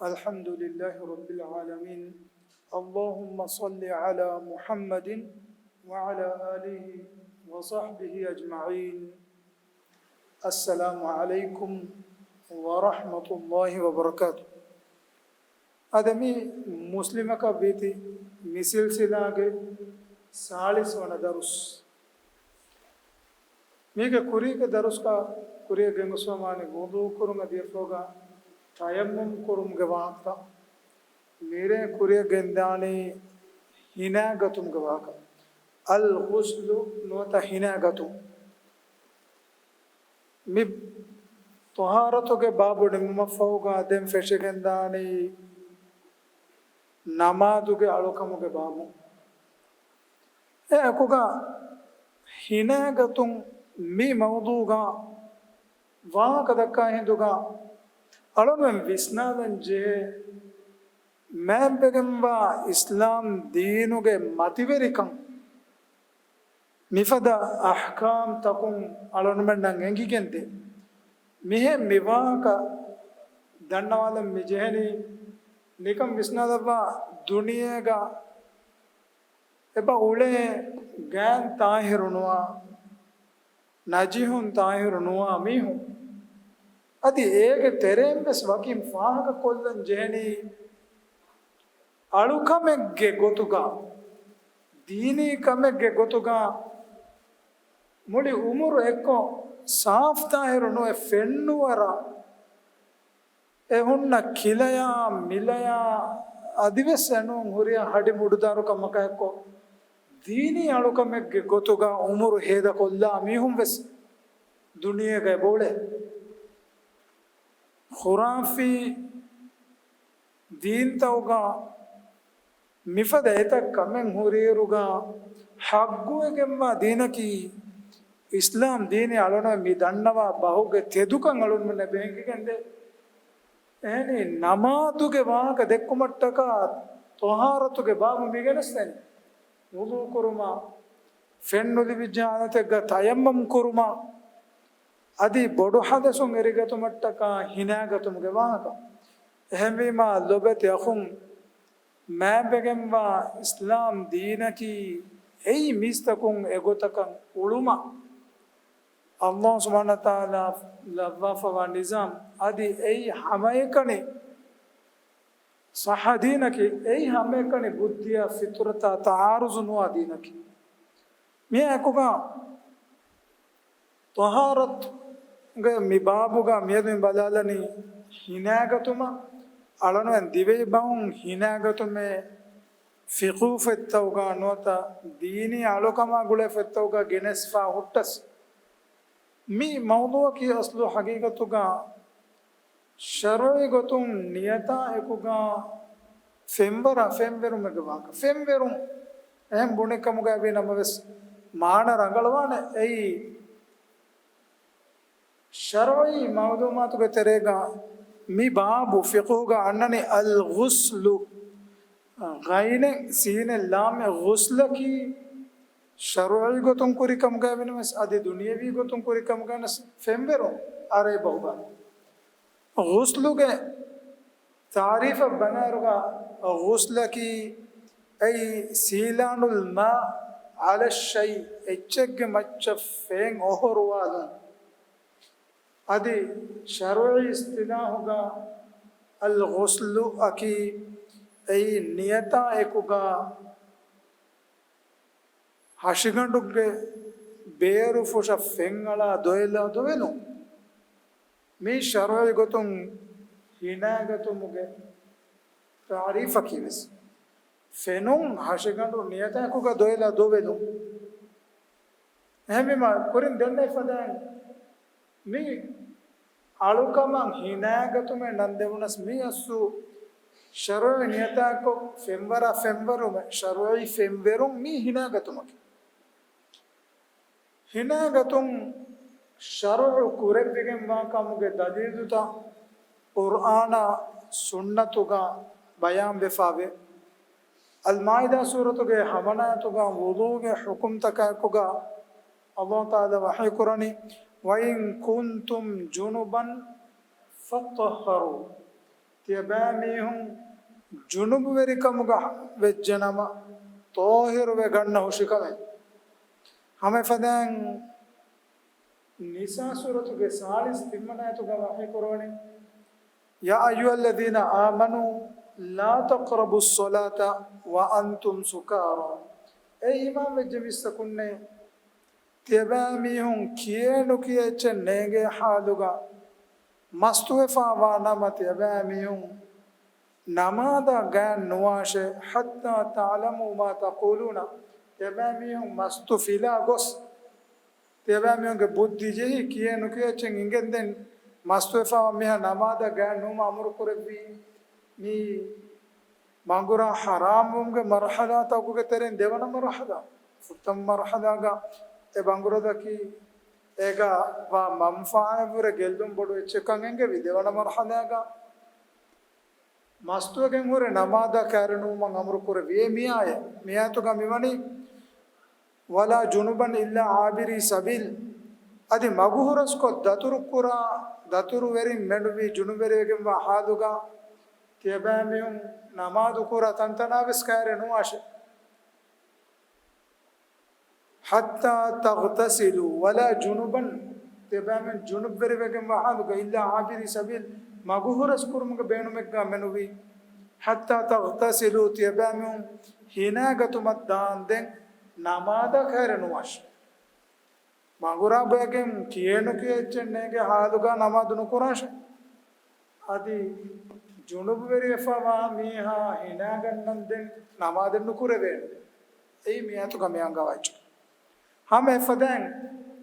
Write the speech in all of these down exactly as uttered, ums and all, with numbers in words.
الحمد لله رب العالمين. اللهم صل على محمد وعلى آله وصحبه أجمعين. السلام عليكم ورحمة الله وبركاته. އަދި މި މުސްލިމަކަށް ވީތި މި ސިލްސިލާގެ ސާޅީސް ވަނަ ދަރުސް. މީގެ ކުރީގެ ދަރުސްގަ ކުރިއަށް ގެންގޮސްފަވާނީ ވުޟޫ ކުރުމަށް ދިޔަފަހުގަ ތަޔައްމުމް ކުރުމުގެ ވާހަކަ. މިރޭ ކުރިއަށް ގެންދާނީ ހިނައިގަތުމުގެ ވާހަކަ. އަލް ޣުސްލު ނުވަތަ ހިނައިގަތުން. މި ޠަހާރަތުގެ ބާބު ނިމުމަށްފަހުގަ ދެން ފެށިގެންދާނީ ނަމާދުގެ އަޅުކަމުގެ ބާބު. އެއަކުގަ ހިނައިގަތުން މި މައުޟޫގަ ވާހަކަ ދައްކާ ހިނދުގަ އަޅުންމެން ވިސްނާލަން ޖެހޭ މާތްވެގެންވާ އިސްލާމް ދީނުގެ މަތިވެރިކަން. މިފަދަ އަޙްކާމް ތަކުން އަޅުންމެންނަށް އެނގިގެންދޭ. މިހެން މި ވާހަކަ ދަންނަވާލަން މި ޖެހެނީ ނިކަން ވިސްނާލައްވާ ދުނިޔޭގަ އެބަ އުޅޭ ގާތް ތާހިރު ނުވާ، ނަޖިހުން ތާހިރު ނުވާ މީހުން. އަދި އޭގެ ތެރެއިން ވެސް ވަކިން ފާހަގަ ކޮށްލަން ޖެހެނީ އަޅުކަމެއްގެ ގޮތުގަ، ދީނީ ކަމެއްގެ ގޮތުގަ މުޅި އުމުރު އެއްކޮށް ސާފްތާހިރު ނުވެ ފެންނުވަރަށް އެ ހުންނަ ކިލަޔާ މިލަޔާ އަދިވެސް އެނޫން ހުރިހާ ހަޑި މުޑުދާރު ކަމަކާ އެއްކޮށް ދީނީ އަޅުކަމެއްގެ ގޮތުގަ އުމުރު ހޭދަކޮށްލާ މީހުން ވެސް ދުނިޔޭގަ އެބައުޅޭ. ޚުރާފީ ދީންތައުގަ މިފަދަ އެތައް ކަމެއް ހުރިއިރުގަ ޙައްޤުވެގެންވާ ދީނަކީ އިސްލާމް ދީނީ އަޅުން މި ދަންނަވާ ބަހުގެ ތެދުކަން އަޅުންމެންނަށް އެބަ އެނގިގެންދޭ. އެހެނީ ނަމާދުގެ ވާހަކަ ދެއްކުމަށްޓަކާ ޠަހާރަތުގެ ބާބު މި ގެނެސްދެނީ. ވުޟޫ ކުރުމާ، ފެން ނުލިބިއްޖެ ހާލަތެއްގަ ތަޔައްމަމް ކުރުމާ، އަދި ބޮޑު ޙަދަޘުން އެރިގަތުމަށްޓަކާ ހިނައިގަތުމުގެ ވާހަކަ. އެހެންވީމާ ލޮބެތި އަޚުން، މާތްވެގެންވާ އިސްލާމް ދީނަކީ އެއީ މީސްތަކުން އެގޮތަކަށް އުޅުމަށް ﷲ ސުބްޙާނަހޫ ވަތަޢާލާ ލައްވާފަވާ ނިޒާމް. އަދި އެއީ ހަމައެކަނި ޞައްޙަ ދީނަކީ، އެއީ ހަމައެކަނި ބުއްދިއާ ފިޠުރަތާ ތަޢާރުޟު ނުވާ ދީނަކީ. މިއާއެކުގަ ޠަހާރަތުގެ މި ބާބުގަ މިއަދު މި ބަލާލަނީ ހިނައިގަތުމަށް. އަޅުންމެން ދިވެހި ބަހުން ހިނައިގަތުމެއް ފިޤުހު ފޮތްތަކުގަ ނުވަތަ ދީނީ އަޅުކަމާ ގުޅޭ ފޮތްތަކުގަ ގެނެސްފަ ހުއްޓަސް، މި މައުޟޫޢަކީ އަސްލު ޙަޤީޤަތުގަ ޝަރުޢީ ގޮތުން ނިޔަތާ އެކުގަ ފެންވަރާ ފެންވެރުމެއްގެ ވާހަކަ. ފެންވެރުން އެހެން ބުނެ ކަމުގައި ވީ ނަމަވެސް، މާނަ ރަނގަޅުވާނެ. އެއީ ޝަރުޢީ މަޢުލޫމާތުގެ ތެރޭގަ މި ބާބު ފިޤުހުގަ އަންނަނީ އަލް ޣުސްލު، ޣައިނެއް ސީނެއް ލާމެއް، ޣުސްލަކީ ޝަރުޢީ ގޮތުން ކުރި ކަމުގައި ވެސް އަދި ދުނިޔަވީ ގޮތުން ކުރި ކަމުގައި ވެސް ފެންވެރުން އަރަބި ބަހުގަ. ޣުސްލުގެ ތަޢުރީފަށް ބަލާއިރުގަ، ޣުސްލަކީ އެއީ ސީލާނުލް މާ ޢަލައްޝައި، އެއްޗެއްގެ މައްޗަށް ފެން އޮހޮރުވާލުން. އަދި ޝަރުޢީ އިޞްޠިލާޙުގަ އަލް ޣުސްލު އަކީ އެއީ ނިޔަތާ އެކުގަ ހަށިގަނޑުގެ ބޭރުފުށަށް ފެންއަޅާ ދޮވެލާ ދޮވެލުން. މީ ޝަރުޢީ ގޮތުން ހިނައިގަތުމުގެ ތަޢުރީފަކީ ވެސް. ފެނުން ހަށިގަނޑު ނިޔަތާއެކުގަ ދޮވެލާ ދޮވެލުން. އެހެންވީމަ ކުރިން ދެންނެވި ފަދައިން މި އަޅުކަމަށް ހިނައިގަތުމޭ ނަން ދެވުނަސް މި އަސްލު ޝަރުޢީ ނިޔަތާއެކު ފެންވަރާ ފެންވެރުމެއް، ޝަރުޢީ ފެންވެރުން މީ ހިނައިގަތުމަކީ. ހިނައިގަތުން ޝަރުޢު ކުރެވިގެންވާ ކަމުގެ ދަލީލުތައް ޤުރްއާނާ ސުންނަތުގަ ބަޔާންވެފަވޭ. އަލްމާއިދާ ސޫރަތުގެ ހަމަނާޔަތުގަ ވުޟޫގެ ޙުކުމްތަކާއެކުގަ ﷲ ތަޢާލާ ވަޙީކުރަނީ، وَإِن كُنتُمْ جُنُبًا فَاطَّهَّرُوا. ތިޔަބައިމީހުން ޖުނުބުވެރިކަމުގަ ވެއްޖެނަމަ، ޠާހިރުވެ ގަންނަ ހުށިކަމެއް. ހަމައެފަދައިން ނިސާ ސޫރަތުގެ ސާޅީސް ތިންވަނަ އާޔަތުގަ ވަޙީ ކުރަވަނީ، يا أيها الذين آمنوا لا تقربوا الصلاة وأنتم سكارى. އޭ އީމާންވެއްޖެ މީސްތަކުންނޭ! ތިޔަބައިމީހުން ކިޔޭނުކިޔޭ އެއްޗެއް ނޭނގޭ ޙާލުގަ މަސްތުވެފަވާ ނަމަ، ތިޔަބައިމީހުން ނަމާދަށް ގާތް ނުވާށޭ. حتى تعلموا ما تقولون. ތިޔަބައިމީހުން މަސްތު ފިލާ ގޮސް، ތިޔަބައިމީހުންގެ ބުއްދި ޖެހި ކިޔޭނުކިޔޭ އެއްޗެއް އިނގެންދެން މަސްތުވެފަވާ މީހާ ނަމާދަށް ގާތް ނުވުމަށް އަމުރު ކުރެއްވީ. މީ ބަނގުރާ ޙަރާމްވުމުގެ މަރުޙަލާތަކުގެ ތެރެއިން ދެވަނަ މަރުޙަލާ. ފުރަތަމަ މަރުޙަލާގަ އެ ބަނގުރަދަކީ އޭގަ ވާ މަންފާއަށްވުރެ ގެއްލުން ބޮޑު އެއްޗެއްކަން އެނގެވި. ދެވަނަ މަރުޙަލާގަ މަސްތުވެގެން ހުރެ ނަމާދަށް ކައިރިނުވުމަށް އަމުރު ކުރެވި. އެ މިއާޔަތް، މިއާޔަތުގަ މިވަނީ، ولا جنبا إلا عابري سبيل. އަދި މަގު ހުރަސްކޮށް ދަތުރު ކުރާ، ދަތުރުވެރިން މެނުވީ ޖުނުބުވެރިވެގެންވާ ޙާލުގަ ތިޔަބައިމީހުން ނަމާދު ކުރާ ތަންތަނާވެސް ކައިރި ނުވާށޭ. حتى تغتسلوا ولا جنبا، ތިޔަބައިމީހުން ޖުނުބުވެރިވެގެންވާ ޙާލުގަ، إلا عابري سبيل، މަގު ހުރަސް ކުރުމުގެ ބޭނުމެއްގަ މެނުވީ. حتى تغتسلوا، ތިޔަބައިމީހުން ހިނައިގަތުމަށް ދާންދެން ނަމާދަށް ކައިރި ނުވާށޭ. ބަނގުރާ ބޮއެގެން ކިޔޭނުކިޔޭ އެއްޗެއް ނޭނގޭ ޙާލުގަ ނަމާދު ނުކުރާށޭ. އަދި ޖުނުބުވެރިވެފަވާ މީހާ ހިނައިގަންނަންދެން ނަމާދެއް ނުކުރެވޭނެ. އެއީ މިއާޔަތުގަ މި އަންގަވާ އެއްޗެއް. ހަމަ އެފަދައިން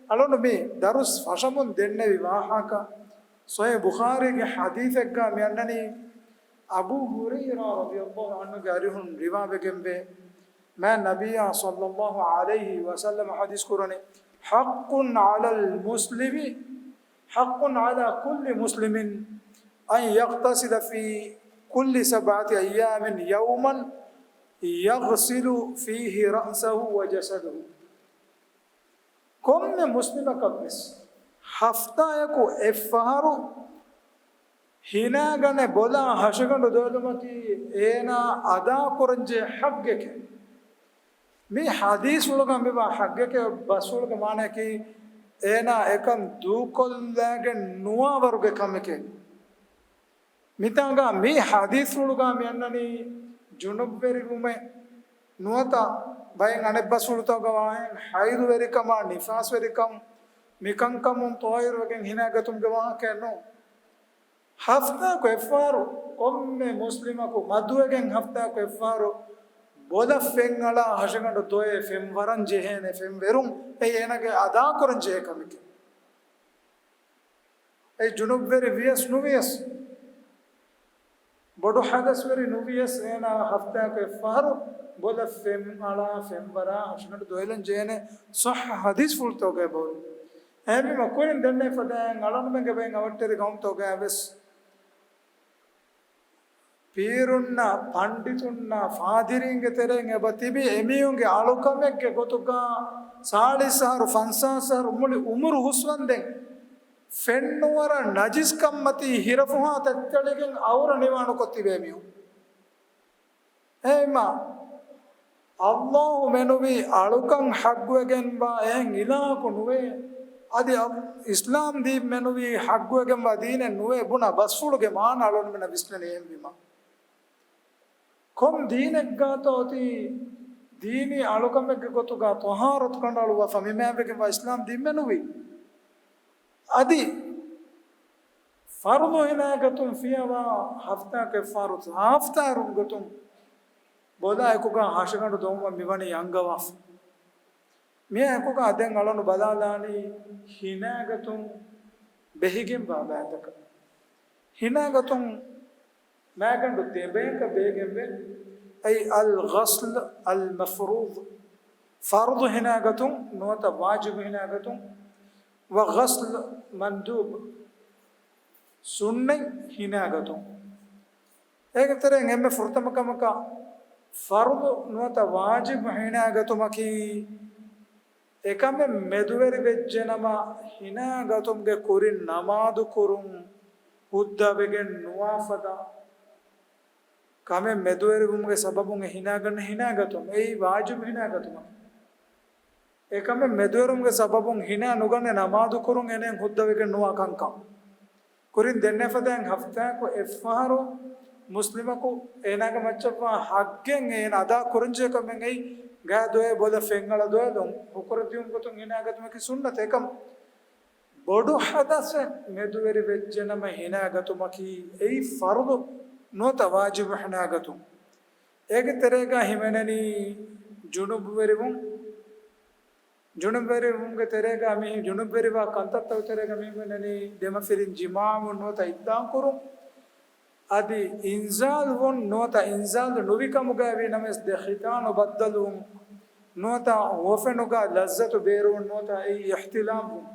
އަޅުން މި ދަރުސް ފަށަމުން ދެންނެވި ވާހަކަ، ސޮހީޙު ބުޚާރީގެ ޙަދީޘެއްގަ މި އަންނަނީ، އަބޫ ހުރައިރާ ރަޟިޔަﷲ ޢަންހުގެ އަރިހުން ރިވާވެގެންވޭ، މާތް ނަބިއްޔާ ޞައްލަﷲ ޢަލައިހި ވަސައްލަމަ ޙަދީޘް ކުރަނީ، حق على المسلم، حق على كل مسلم أن يغتسل في كل سبعة أيام يوما يغسل فيه رأسه وجسده. ކޮންމެ މުސްލިމަކަށްވެސް ހަފްތާއަކު އެއްފަހަރު ހިނައިގަނެ ބޮލާ ހަށިގަނޑު ދޮވެލުމަކީ އޭނާ އަދާކުރަންޖެހޭ ޙައްޤެކޭ. މި ޙަދީޘްފުޅުގަ މިވާ ޙައްޤެކޭ ބަސްފުޅުގެ މާނައަކީ އޭނާ އެކަން ދޫކޮށްލައިގެން ނުވާވަރުގެ ކަމެކޭ. މިތާނގަ މި ޙަދީޘްފުޅުގަ މި އަންނަނީ ޖުނުބުވެރިވުމެއް ނުވަތަ ބައެއް އަނެއްބަސްފުޅުތަކުގަ ވާހެން ޙައިޟުވެރިކަމާ ނިފާސްވެރިކަން މިކަންކަމުން ޠާހިރުވެގެން ހިނައިގަތުމުގެ ވާހަކައެއް ނޫން. ހަފްތާއަކު އެއްފަހަރު ކޮންމެ މުސްލިމަކު މަދުވެގެން ހަފްތާއަކު އެއްފަހަރު ބޮލަށް ފެންއަޅާ ހަށިގަނޑު ދޮވެ ފެންވަރަން ޖެހޭނެ ފެންވެރުން އެއީ އޭނާގެ އަދާކުރަން ޖެހޭ ކަމެކޭ. އެ ޖުނުބްވެރި ވިޔަސް ނުވިޔަސް، ބޮޑު ޙަދަސްވެރި ނުވިޔަސް، އޭނާ ހަފްތާއަކު އެއްފަހަރު ބޮލަށް ފެންއަޅާ ފެންވަރާ ހަށިގަނޑު ދޮވެލަން ޖެހޭނެ ޞައްޙަ ޙަދީޘްފުޅުތަކުގައި ބައުން. އެހެންވީމަ ކުރިން ދެންނެވި ފަދައިން އަޅަންމެންގެ ބައިން އަވަށްޓެރި ޤައުމުތަކުގައި ވެސް ޕީރުންނާ، ޕަންޑިތުންނާ، ފާދިރީންގެ ތެރެއިން އެބަ ތިބި އެމީހުންގެ އަޅުކަމެއްގެ ގޮތުގަ ސާޅީސް އަހަރު، ފަންސާސް އަހަރު މުޅި އުމުރު ހުސްވަންދެން ފެންނުވަރަށް ނަޖިސްކަންމަތީ ހިރަފުހާ ތަތްތެޅިގެން އައުރަ ނިވާނުކޮށް ތިބޭ މީހުން. އެހެންވީމަ، ﷲ މެނުވީ އަޅުކަން ޙައްޤުވެގެންވާ އެހެން އިލާހަކު ނުވޭ. އަދި އަ-، އިސްލާމް ދީން މެނުވީ ޙައްޤުވެގެންވާ ދީނެއް ނުވޭ ބުނާ ބަސްފުޅުގެ މާނަ އަޅުގަނޑުމެންނަށް ވިސްނެނީ އެހެންވީމަ. ކޮން ދީނެއްގާތޯ އޮތީ ދީނީ އަޅުކަމެއްގެ ގޮތުގަ ޠަހާރަތު ކަނޑައަޅުއްވާފަ މި މާތްވެގެންވާ އިސްލާމް ދީން މެނުވީ؟ އަދި ފަރުޟު ހިނައިގަތުން ފިޔަވާ ހަފްތާއަކު އެއްފަހަރު ހަފްތާއަށް ރުންގަތުން ބޮލާ އެކުގަ ހަށިގަނޑު ދޮވުމަށް މިވަނީ އަންގަވާފަ. މިއާ އެކުގަ ދެން އަޅަނު ބަލާލާނީ ހިނައިގަތުން ބެހިގެންވާ ބައިތަކަށް. ހިނައިގަތުން މައިގަނޑު ދެބަޔަކަށް ބެހިގެންވޭ. އެއީ، الغسل المفروض، ފަރުޟު ހިނައިގަތުން ނުވަތަ ވާޖިބު ހިނައިގަތުން، وغسل مندوب، ސުންނަތް ހިނައިގަތުން. އޭގެ ތެރެއިން އެންމެ ފުރަތަމަ ކަމަކަށް ފަރުޟު ނުވަތަ ވާޖިބު ހިނައިގަތުމަކީ، އެކަމެއް މެދުވެރިވެއްޖެނަމަ، ހިނައިގަތުމުގެ ކުރިން ނަމާދު ކުރުން ހުއްދަވެގެން ނުވާފަދަ، ކަމެއް މެދުވެރިވުމުގެ ސަބަބުން އެ ހިނާގަންނަ ހިނާގަތުން، އެއީ ވާޖިބު ހިނާގަތުމަކީ. އެކަމެއް މެދުވެރުމުގެ ސަބަބުން ހިނާ ނުގަނެ ނަމާދު ކުރުން އޭނައަށް ހުއްދަވެގެން ނުވާ ކަންކަން. ކުރިން ދެންނެވިފަދައިން ހަފްތާއަކު އެއްފަހަރު މުސްލިމަކު އޭނާގެ މައްޗަށްވާ ހައްގެއް އޭނަ އަދާ ކުރަންޖެހޭ ކަމެއް އެއީ، ގާ ދޮވެ ބޮލަ ފެންއަޅަ ދޮވެލުން ހުކުރެއްދިޔުމުގެ ގޮތުން ހިނާގަތުމަކީ ސުންނަތެއް. އެކަމް ބޮޑު ޙަދަޘެއް މެދުވެރި ވެއްޖެނަމަ ހިނާގަތުމަކީ އެއީ ފަރުޟު ނުވަތަ ވާޖިބު ހިނާގަތުން. އޭގެ ތެރޭގަ ހިމެނެނީ ޖުނުބުވެރިވުން. ޖުނުބުވެރިވުމުގެ ތެރޭގަ މި، ޖުނުބުވެރިވާ ކަންތައްތަކުގެ ތެރޭގަ މި ހިމެނެނީ ދެމަފިރިން ޖިމާޢުވުން ނުވަތަ އިއްދާން ކުރުން. އަދި އިންޒާލް ވުން ނުވަތަ އިންޒާލް ނުވި ކަމުގައި ވީ ނަމަވެސް ދެ ޚިތާނު ބައްދަލުވުން ނުވަތަ ހުވަފެނުގަ ލައްޒަތު ބޭރުވުން ނުވަތަ އެއީ އިޙްތިލާމް ވުން.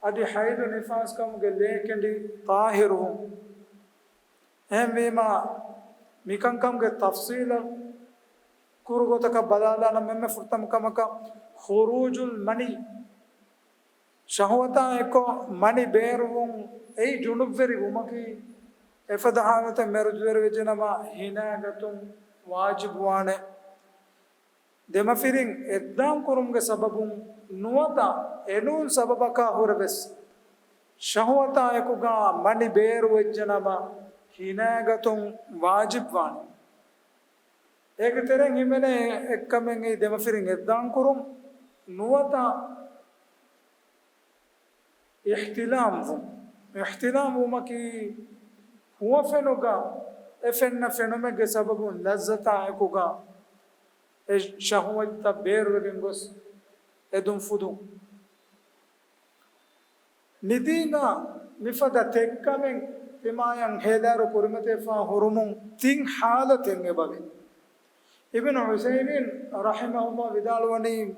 އަދި ޙައިޟު ނިފާސް ކަމުގެ ލޭ ކެނޑި ޠާހިރުވުން. އެހެންވީމާ، މިކަންކަމުގެ ތަފްޞީލަށް ކުރު ގޮތަކަށް ބަލާލާނަމަ، އެންމެ ފުރަތަމަ ކަމަކަށް ޚުރޫޖުލް މަނީ، ޝަހުވަތާ އެއްކޮށް މަނި ބޭރުވުން އެއީ ޖުނުބްވެރި ވުމަކީ، އެފަދަ ޙާލަތެއް މެދުވެރި ވެއްޖެނަމަ ހިނާގަތުން ވާޖިބުވާނެ. ދެމަފިރިން އެއްދާން ކުރުމުގެ ސަބަބުން ނުވަތަ އެނޫން ސަބަބަކާ ހުރެވެސް، ޝަހުވަތާ އެކުގަ މަނި ބޭރު ވެއްޖެނަމަ ހިނާގަތުން ވާޖިބްވާނެ. އޭގެ ތެރެއިން ހިމެނޭ އެއްކަމެއް އެއީ ދެމަފިރިން އެއްދާން ކުރުން ނުވަތަ އިޙްތިލާމް ވުން. އިޙްތިލާމް ވުމަކީ ހުވަފެނުގަ އެ ފެންނަ ފެނުމެއްގެ ސަބަބުން ލައްޒަތާ އެކުގަ އެ ޝަހުވަތްތައް ބޭރުވެގެން ގޮސް އެދުން ފުދުން. ނިދީގަ މިފަދަ ތެއްކަމެއް ތިމާޔަށް ހޭލާރު ކުރިމަތިވެފަ ހުރުމުން ތިން ޙާލަތެއް އެބަވޭ. އިބްނު ޢުސައިމީން ރަޙިމަހުﷲ ވިދާޅުވަނީ،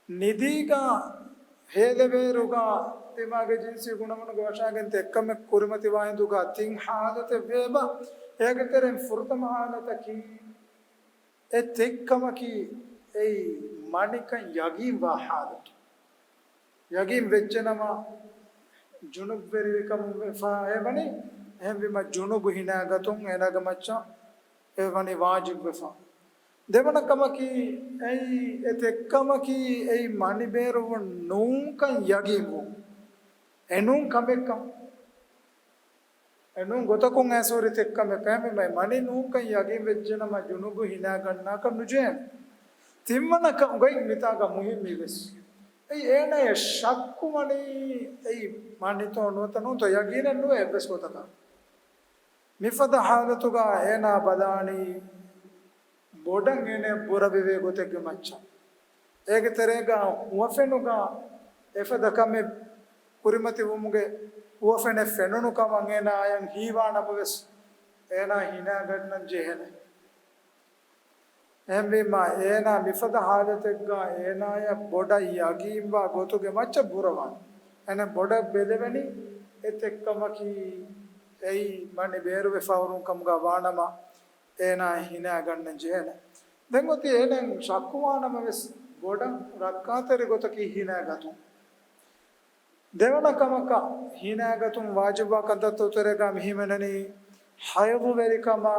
ނިދީގަ ހޭލެވޭއިރުގަ ތިމާގެ ޖިންސީ ގުނަމުނުގެ ވަށާގެން ތެއްކަމެއް ކުރިމަތިވާ ހިނދުގަ ތިން ޙާލަތެއް ވޭބަ. އޭގެ ތެރެއިން ފުރަތަމަ ޙާލަތަކީ، އެ ތެއްކަމަކީ އެއީ މަނިކަން ޔަގީންވާ ޙާލަތު. ޔަގީން ވެއްޖެނަމަ ޖުނުބްވެރިވިކަމުން ވެފަ އެވަނީ، އެހެންވީމަ ޖުނުބު ހިނާގަތުން އޭނާގެ މައްޗަށް އެވަނީ ވާޖިބްވެފަ. ދެވަނަ ކަމަކީ، އެއީ އެ ތެއްކަމަކީ އެއީ މަނި ބޭރުވުން ނޫންކަން ޔަގީންވުން. އެނޫން ކަމެއްކަން. އެނޫން ގޮތަކުން އައިސް ހުރި ތެއްކަމެއް ކަމެއް މަނި ނޫންކަން ޔަގީން ވެއްޖެނަމަ ޖުނުބު ހިނާގަންނާކަށް ނުޖެހޭނެ. ތިންވަނަ ކަ-، ގޮތް މިތާގަ މުހިއްމީ ވެސް. އެއީ އޭނަޔަށް ޝައްކު ވަނީ އެއީ މަނިތޯ ނުވަތަ ނޫންތޯ ޔަގީނެއް ނުވޭ އެއްވެސް ގޮތަކަށް. މިފަދަ ޙާލަތުގަ އޭނާ ބަލާނީ ބޮޑަށް އޭނަ ބުރަވެވޭ ގޮތެއްގެ މައްޗަށް. އޭގެ ތެރޭގަ ހުވަފެނުގަ އެފަދަ ކަމެއް ކުރިމަތިވުމުގެ ހުވަފެނެއް ފެނުނު ކަމަށް އޭނާއަށް ހީވާ ނަމަވެސް، އޭނާ ހިނާގަންނަން ޖެހޭނެ. އެހެންވީމާ، އޭނާ މިފަދަ ޙާލަތެއްގަ އޭނާޔަށް ބޮޑަށް ޔަގީންވާ ގޮތުގެ މައްޗަށް ބުރަވާނެ. އޭނަ ބޮޑަށް ބެލެވެނީ އެ ތެއްކަމަކީ އެއީ މަނި ބޭރުވެފަ ހުރުން ކަމުގަ ވާނަމަ، އޭނާ ހިނާގަންނަން ޖެހޭނެ. ދެން އޮތީ އޭނަ ޝައްކުވާނަމަވެސް ބޮޑަށް ރައްކާތެރި ގޮތަކީ ހިނާގަތުން. ދެވަނަ ކަމަކަށް ހިނާގަތުން ވާޖިބުވާ ކަންތައްތަކުގެ ތެރޭގަ މި ހިމެނެނީ ޙައިޟުވެރިކަމާ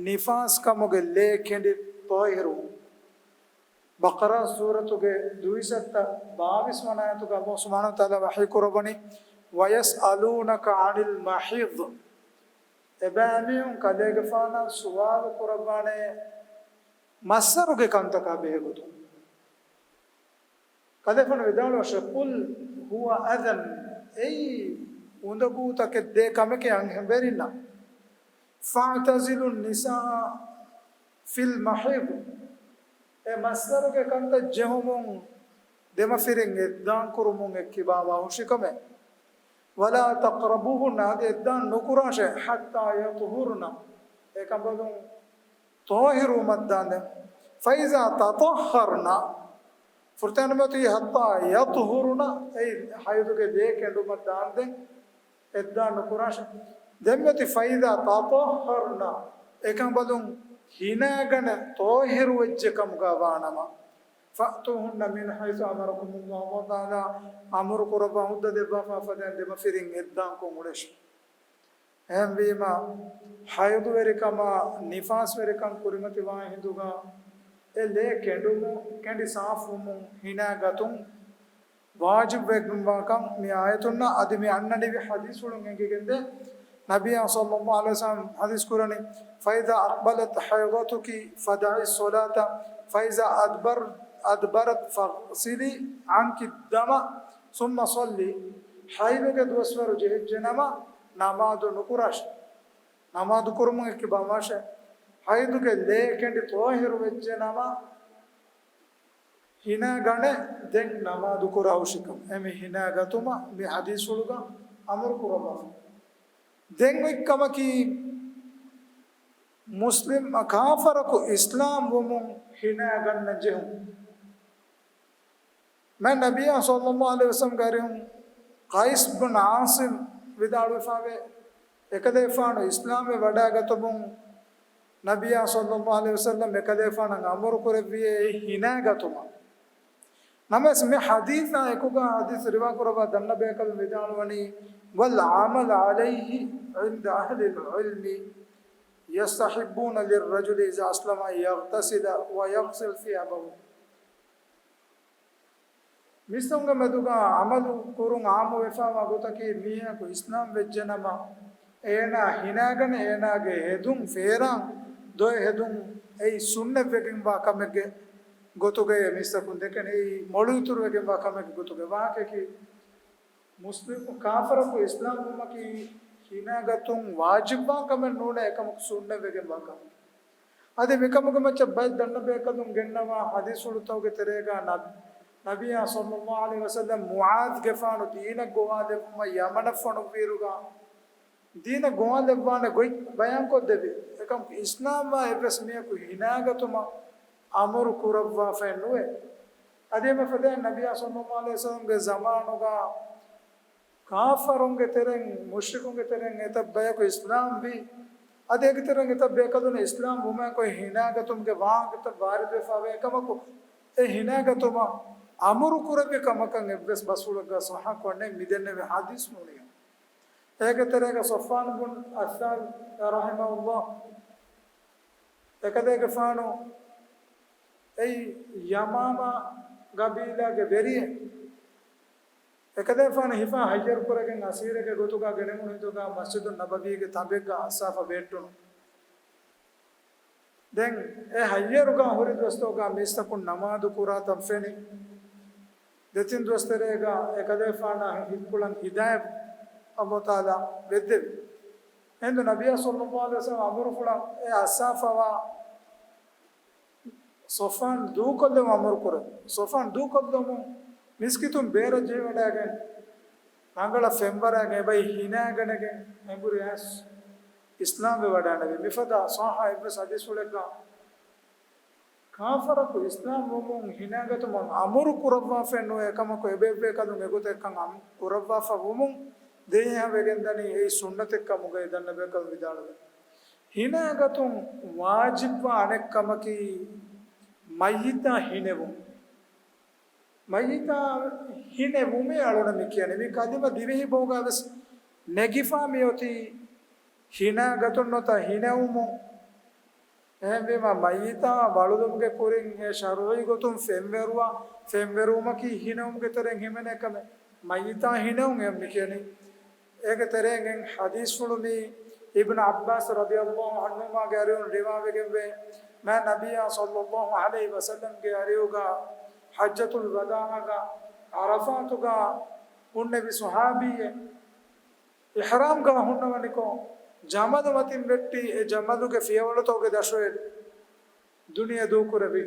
ނިފާސްކަމުގެ ލޭ ކެނޑި ޠާހިރުވުން. ބަޤަރާ ސޫރަތުގެ ދުވިސައްތަ ބާވީސް ވަނަ އާޔަތުގަ ﷲ ސުބްޙާނަހޫ ވަތަޢާލާ ވަޙީ ކުރައްވަނީ، "وَيَسْأَلُونَكَ عَنِ الْمَحِيضِ." އެބައިމީހުން ކަލޭގެފާނަށް ސުވާލު ކުރައްވާނެ މައްސަރުގެ ކަންތަކާ ބެހޭގޮތުން. ކަލޭގެފާނު ވިދާޅުވެއްޖެ، "قُلْ هُوَ أَذًى." އެއީ އުނދަގޫތަކެއް ދޭ ކަމެކޭ އަންހެންވެރިންނަށް. "فَاعْتَزِلُوا النِّسَاءَ فِي الْمَحِيضِ." އެ މައްސަރުގެ ކަންތައް ޖެހުމުން ދެމަފިރިން އެއްދާން ކުރުމުން އެއްކިބާވާ ހުށިކަމެއް. "وَلَا تَقْرَبُوهُنَّ" އަދި އެއްދާން ނުކުރާށޭ، "حَتَّىٰ يَطْهُرْنَ" އެކަނބަލުން ޠާހިރުވުމަށްދާންދެން. "فَإِذَا تَطَهَّرْنَ" ފުރަތަމަ މިއޮތީ "حَتَّىٰ يَطْهُرْنَ" އެއީ ޙައިޟުގެ ލޭ ކެނޑުމަށްދާންދެން އެއްދާން ނުކުރާށޭ. ދެން މިއޮތީ "فَإِذَا تَطَهَّرْنَ" އެކަނބަލުން ހިނާގަނެ ޠާހިރުވެއްޖެ ކަމުގަ ވާނަމަ، "فَأْتُوهُنَّ مِنْ حَيْثُ أَمَرَكُمُ اللَّهُ" ﷲ ތަޢާލާ އަމުރު ކުރައްވާ ހުއްދަ ދެއްވާފަ ފަދައިން ދެމަފިރިން އެއްދާންކޮށް އުޅޭށި. އެހެންވީމަ، ޙައިޟުވެރިކަމާ ނިފާސްވެރިކަން ކުރިމަތިވާ ހިނދުގަ އެ ލޭ ކެނޑުމު، ކެނޑި ސާފުވުމުން ހިނާގަތުން ވާޖިބުވެގެންވާކަން މި އާޔަތުންނާ އަދި މި އަންނަނިވި ޙަދީޘްފުޅުން އެނގިގެންދޭ. ނަބިއްޔާ ޞައްލައްލާހު ޢަލައިހި ވަސައްލަމް ޙަދީޘް ކުރަނީ، فإذا أقبلت حيضتك فدعي الصلاة فإذا أدبر، أدبرت فاغسلي عنك الدم ثم صلي. ޙައިޟުގެ ދުވަސްވަރު ޖެހިއްޖެނަމަ، ނަމާދު ނުކުރާށޭ. ނަމާދު ކުރުމުން އެއްކި ބަމާށޭ. ޙައިޟުގެ ލޭ ކެނޑި ޠާހިރު ވެއްޖެނަމަ، ހިނާގަނޭ، ދެން ނަމާދު ކުރާ ހުށިކަން. އެ މި ހިނާގަތުމަށް މި ޙަދީޘްފުޅުގަ އަމުރު ކުރައްވާފަ. ދެން އޮތް ކަމަކީ، މުސްލިމް ކާފަރަކު އިސްލާމް ވުމުން ހިނާގަންނަން ޖެހުން. މާތް ނަބިއްޔާ ޞައްލައްލާހު ޢަލައިހި ވަސައްލަމްގެ އަރިހުން ޤައިސް ބިން ޢާޞިމް ވިދާޅުވެފަވޭ، އެކަލޭފާނު އިސްލާމްވެ ވަޑައިގަތުމުން ނަބިއްޔާ ޞައްލައްލާހު ޢަލައިހި ވަސައްލަމް އެކަލޭފާނަށް އަމުރު ކުރެއްވިއޭ އެ ހިނާގަތުމަށް. ނަމަވެސް މި ޙަދީޘާ އެކުގަ ޙަދީޘް ރިވާ ކުރައްވާ ދަންނަ ބޭކަލުން ވިދާޅުވަނީ، والعمل عليه عند أهل العلم يستحبون للرجل إذا أسلم أن يغتسل ويغسل ثيابه. މީސްތަކުންގެ މެދުގަ ޢަމަލު ކުރުން ޢާއްމުވެފަވާ ގޮތަކީ، މީހަކު އިސްލާމް ވެއްޖެނަމަ، އޭނާ ހިނާގަނެ، އޭނާގެ ހެދުން ފޭރާން ދޮވެ ހެދުން އެއީ ސުންނަތްވެގެންވާ ކަމެއްގެ ގޮތުގައޭ މީސްތަކުން ދެކެން، އެއީ މޮޅު އިތުރުވެގެންވާ ކަމެއްގެ ގޮތުގައޭ. ވާހަކައަކީ، މުސްލިމް ކާފަރަކު އިސްލާމް ވުމަކީ ހިނާގަތުން ވާޖިބްވާ ކަމެއް ނޫނޭ، އެކަމަކު ސުންނަތްވެގެންވާ ކަމެއް. އަދި މިކަމުގެ މައްޗަށް ބައެއް ދަންނަ ބޭކަލުން ގެންނަވާ ޙަދީޘްފުޅުތަކުގެ ތެރޭގަ ނަބް-، ނަބިއްޔާ ޞައްލައްލާހު ޢަލައިހި ވަސައްލަމް މުޢާޛްގެފާނު ދީނަށް ގޮވާލެއްވުމަށް ޔަމަނަށް ފޮނުއްވިއިރުގަ، ދީނަށް ގޮވާލެއްވާނެ ގޮތް ބަޔާންކޮށްދެއްވި. އެކަމަކު އިސްލާމްވާ އެއްވެސް މީހަކު ހިނާގަތުމަށް އަމުރު ކުރައްވާފައެއް ނުވޭ. އަދި އެމަ ފަދައިން ނަބިއްޔާ ޞައްލައްލާހު ޢަލައިހި ވަސައްލަމްގެ ޒަމާނުގަ ކާފަރުންގެ ތެރެއިން، މުޝްރިކުންގެ ތެރެއިން އެތައް ބަޔަކު އިސްލާމްވި. އަދި އޭގެ ތެރެއިން އެތައް ބޭކަލުން އިސްލާމް ވުމާއެކު ހިނާގަތުމުގެ ވާހަކަތައް ވާރިދުވެފަވޭ ކަމަކު، އެ ހިނާގަތުމަށް އަމުރު ކުރެއްވި ކަމަކަށް އެއްވެސް ބަސްފުޅެއްގަ ޞައްޙަކޮށް ނެތް މިދެންނެވި ޙަދީޘް ނޫނީ. އޭގެ ތެރޭގަ ޞަފްވާން ބުން އައްސާލް ރަޙިމަހުﷲ، އެކަލޭގެފާނު އެއީ ޔަމާމާ ގަބީލާގެ ވެރިއެއް. އެކަލޭފާނު ހިފާ ހައްޔަރުކުރެގެން އަސީރެއްގެ ގޮތުގަ ގެނެވުނު ހިނދުގަ މަސްޖިދުއް ނަބަވީގެ ތަނބެއްގަ އައްސާފަ ބޭއްޓުނު. ދެން އެ ހައްޔަރުގަ ހުރި ދުވަސްތަކުގަ މީސްތަކުން ނަމާދު ކުރާތަން ފެނި. ދެތިން ދުވަސް ތެރޭގަ އެކަލޭފާނާ ހިތްޕުޅަށް ހިދާޔަތް ﷲ ތަޢާލާ ވެއްދެވި. އެހިނދު ނަބިއްޔާ ޞައްލައްލާހު ޢަލައިހި ވަސައްލަމަ އަމުރުފުޅަށް އެ އައްސާފަވާ ޞަފްވާން ދޫކޮށްލެވުން އަމުރުކުރޭ. ޞަފްވާން ދޫކޮށްލުމުން މިސްކިތުން ބޭރަށް ޖެހިވަޑައިގެން، ރަނގަޅަށް ފެންވަރައިގެން އެބައި ހިނާގަނެގެން އެނބުރި އައިސް އިސްލާމްވެ ވަޑާނެވި. މިފަދަ ޞައްޙަ އެއްވެސް ޙަދީޘްފުޅެއްގަ ކާފަރަކު އިސްލާމް ވުމުން ހިނާގަތުމަށް އަމުރު ކުރައްވާފައެއް ނުވޭ ކަމަކު، އެބޭއްވޭކަލުން އެގޮތަށް އެކަން އަމް-، ކުރައްވާފަ ވުމުން ދޭހަވެގެންދަނީ އެއީ ސުންނަތެއްކަމުގައި ދަންނަބޭކަލުން ވިދާޅުވޭ. ހިނާގަތުން ވާޖިބްވާ އަނެއްކަމަކީ މައްޔިތާ ހިނެވުން. މައްޔިތާ ހިނެވުމޭ އަޅުނަ މި ކިޔަނީ. މި ކަލިމަ ދިވެހި ބަހުގަ ވެސް ނެގިފާ މިއޮތީ ހިނާގަތުން ނުވަތަ ހިނެވުމުން. އެހެންވީމަ، މައްޔިތާ ވަޅުލުމުގެ ކުރިން އެ ޝަރުޢީ ގޮތުން ފެންވެރުވާ، ފެންވެރުވުމަކީ ހިނެވުމުގެ ތެރެއިން ހިމެނޭ ކަމެއް. މައްޔިތާ ހިނެވުން އެ މި ކިޔަނީ. އޭގެ ތެރެއިން އެއް ޙަދީޘްފުޅު މީ އިބްނު ޢައްބާސް ރަޟިޔަﷲ ޢަންހުމާގެ އަރިހުން ރިވާވެގެންވޭ، މާތް ނަބިއްޔާ ޞައްލަﷲ ޢަލައިހި ވަސައްލަމްގެ އަރިހުގަ ޙައްޖަތުލް ވަދާޢަގަ ޢަރަފާތުގަ ހުންނެވި ޞަޙާބީއެއް އިޙްރާމްގަ ހުންނަވަނިކޮށް، ޖަމަލު މަތިން ވެއްޓި އެ ޖަމަލުގެ ފިޔަވަޅުތަކުގެ ދަށުވެ ދުނިޔެ ދޫކުރެއްވި.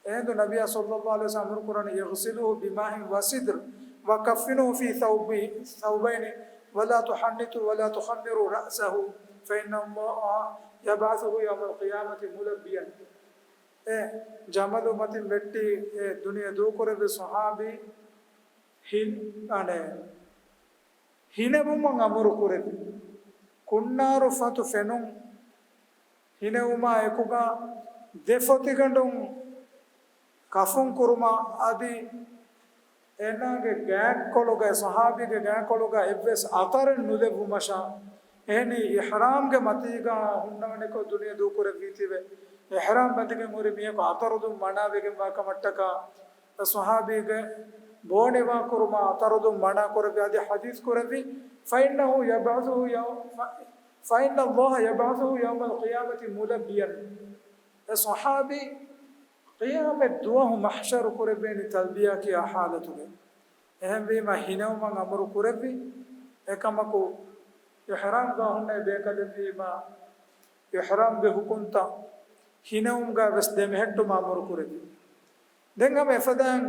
އެހިނދު ނަބިއްޔާ ޞައްލަﷲ ޢަލައިހި ވަސައްލަމަ އަމުރު ކުރަނީ، اغسلوه بماء وسدر وكفنوه في ثوب، ثوبين ولا تحنطوا ولا تخمروا رأسه فإن الله يبعثه يوم القيامة ملبيا. އެ ޖަމަލު މަތިން ވެއްޓި އެ ދުނިޔެ ދޫކުރެއްވި ޞަޙާބީ ހިން، އަނެއް، ހިނެވުމަށް އަމުރު ކުރެއްވި. ކުންނާރު ފަތު ފެނުން ހިނެވުމާ އެކުގަ ދެ ފޮތިގަނޑުން ކަފުން ކުރުމަށް އަދި އޭނާގެ ގާތްކޮޅުގަ، ޞަޙާބީގެ ގާތްކޮޅުގަ އެއްވެސް އަތަރެއް ނުލެއްވުމަށާ، އެހެނީ އިޙްރާމްގެ މަތީގަ ހުންނަވަނިކޮށް ދުނިޔެ ދޫކުރެއްވީތީވެ، އިޙްރާމް ބަނދިގެން ހުރި މީހަކު އަތަރުދުން މަނާވެގެންވާ ކަމަށްޓަކާ، ޞަޙާބީގެ ބޯނިވާ ކުރުމަށް އަތަރުދުން މަނާ ކުރެއްވި އަދި ޙަދީޘް ކުރެއްވި، فإنه يبعثه يوم، فإن الله يبعثه يوم القيامة ملبيا. އެ ޞަޙާބީ ޤިޔާމަތް ދުވަހު މަޙްޝަރު ކުރެއްވޭނީ ތަލްބިޔާ ކިޔާ ޙާލަތުގަ. އެހެންވީމަ ހިނެވުމަށް އަމުރު ކުރެއްވި. އެކަމަކު އިޙްރާމްގަ ހުންނަ ބޭކަލެއްވީމަ، އިޙްރާމްގެ ހުކުމްތައް ހިނެވުމުގަ ވެސް ދެމެހެއްޓުމަށް އަމުރު ކުރެއްވި. ދެން ހަމަ އެފަދައިން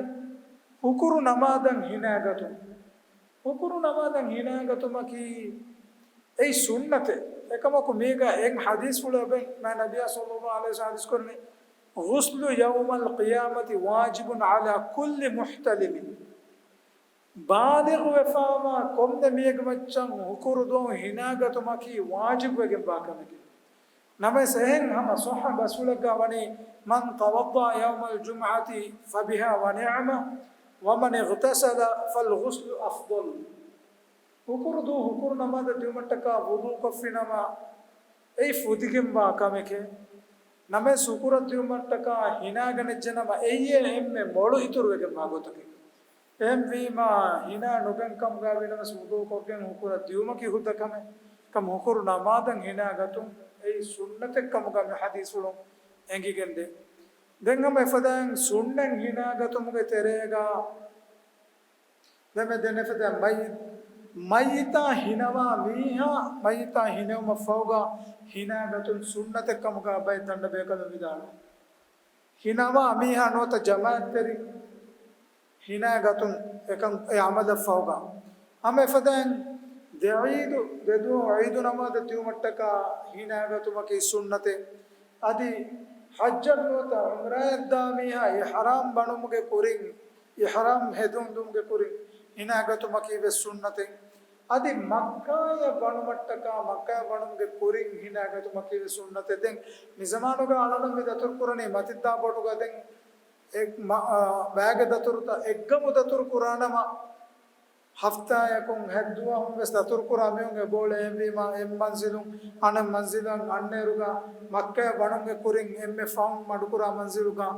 ހުކުރު ނަމާދަށް ހިނާގަތުން. ހުކުރު ނަމާދަށް ހިނާގަތުމަކީ އެއީ ސުންނަތެއް. އެކަމަކު މީގަ އެއް ޙަދީޘްފުޅު އެބަ މާ ނަބިއްޔާ ޞައްލައްލާހު ޢަލައިހި ވަސައްލަމަ ޙަދީޘް ކުރަނީ، غسل يوم القيامة واجب على كل محتلم. ބާލިޣު ވެފާވާ ކޮންމެ މީހެއްގެ މައްޗަށް ހުކުރު ދުވަހު ހިނާގަތުމަކީ ވާޖިބުވެގެންވާ ކަމެކޭ. ނަމަވެސް އެހެން ހަމަ ޞައްޙަ ބަސްފުޅެއްގަ ވަނީ، من توضأ يوم الجمعة فبها ونعمة، ومن اغتسل فالغسل أفضل. ހުކުރު ދުވަހު ހުކުރު ނަމާދަށް ދިއުމަށްޓަކާ ވުޟޫ ކޮށްފިނަމަ، އެއީ ފުދިގެންވާ ކަމެކޭ. ނަމަވެސް ހުކުރަށް ދިއުމަށްޓަކާ ހިނާގަނެއްޖެނަމަ، އެއީ އެންމެ މޮޅު އިތުރުވެގެންވާ ގޮތަކީ. އެހެންވީމާ، ހިނާ ނުގަން ކަމުގަ ވީނަމަވެސް ވުޟޫ ކޮށްގެން ހުކުރަށް ދިއުމަކީ ހުއްދަ ކަމެއް. ކަމަކު ހުކުރު ނަމާދަށް ހިނާގަތުން އެއީ ސުންނަތެއް ކަމުގަ މި ޙަދީޘްފުޅުން އެނގިގެންދޭ. ދެން ހަމަ އެފަދައިން ސުންނަތް ހިނާގަތުމުގެ ތެރޭގަ ދެމެ ދެނެފެދޭ މައި-، މައްޔިތާ ހިނަވާ މީހާ، މައްޔިތާ ހިނެވުމަށް ފަހުގަ ހިނާގަތުން ސުންނަތެއް ކަމުގަ ބައެއް ދަނޑަ ބޭކަލުން ވިދާޅުވި. ހިނަވާ މީހާ ނުވަތަ ޖަމާޢަތްތެރި ހިނާގަތުން އެކަން އެ ޢަމަލަށް ފަހުގަ. ހަމަ އެފަދައިން ދެ ޢީދު، ދެ ދުވަހު ޢީދު ނަމާދަށް ދިއުމަށްޓަކާ ހިނާގަތުމަކީ ސުންނަތެއް. އަދި ޙައްޖަށް ނުވަތަ ޢުމްރާއަށް ދާ މީހާ އިޙްރާމް ބަނުމުގެ ކުރިން، އިޙްރާމް ހެދުން ދުމުގެ ކުރިން ހިނާގަތުމަކީ ވެސް ސުންނަތެއް. އަދި މައްކާއަށް ވަނުމަށްޓަކާ، މައްކާއަށް ވަނުމުގެ ކުރިން ހިނާގަތުމަކީ ވެސް ސުންނަތެއް. ދެން މި ޒަމާނުގަ އަޅަން މި ދަތުރު ކުރަނީ މަތިންދާ ބޯޓުގަ. ދެން އެ މަ-، އާ، ބައިގެ ދަތުރުތައް އެއްގަމު ދަތުރު ކުރާނަމަ، ހަފްތާއަކުން ހަތް ދުވަހުން ވެސް ދަތުރު ކުރާ މީހުން އެބައުޅޭ. އެހެންވީމާ، އެއް މަންޒިލުން އަނެއް މަންޒިލަށް އަންނައިރުގަ، މައްކާއަށް ވަނުމުގެ ކުރިން އެންމެ ފަހުން މަޑުކުރާ މަންޒިލުގަ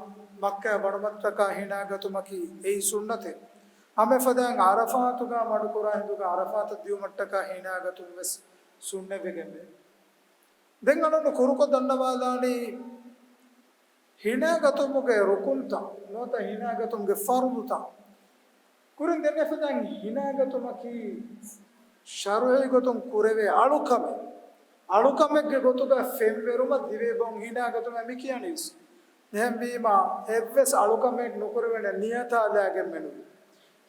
މައްކާއަށް ވަނުމަށްޓަކާ ހިނާގަތުމަކީ އެއީ ސުންނަތެއް. ހަމަ އެފަދައިން ޢަރަފާތުގަ މަޑުކުރާ ހިނދުގަ ޢަރަފާތަށް ދިއުމަށްޓަކާ ހިނާގަތުން ވެސް ސުންނަތްވެގެންވޭ. ދެން އަޅުގަނޑު ކުރުކޮށް ދަންނަވާލާނީ، ހިނާގަތުމުގެ ރުކުންތައް ނުވަތަ ހިނާގަތުމުގެ ފަރުޟުތައް. ކުރިން ދެން އެފަދައިން ހިނާގަތުމަކީ ޝަރުޢީ ގޮތުން ކުރެވޭ އަޅުކަމެއް. އަޅުކަމެއްގެ ގޮތުގަ ފެންވެރުމަށް ދިވެހި ބަހުން ހިނާގަތުމޭ މި ކިޔަނީސް. އެހެންވީމާ، އެއްވެސް އަޅުކަމެއް ނުކުރެވޭނެ ނިޔަތާ ލާގެން މެނުވި.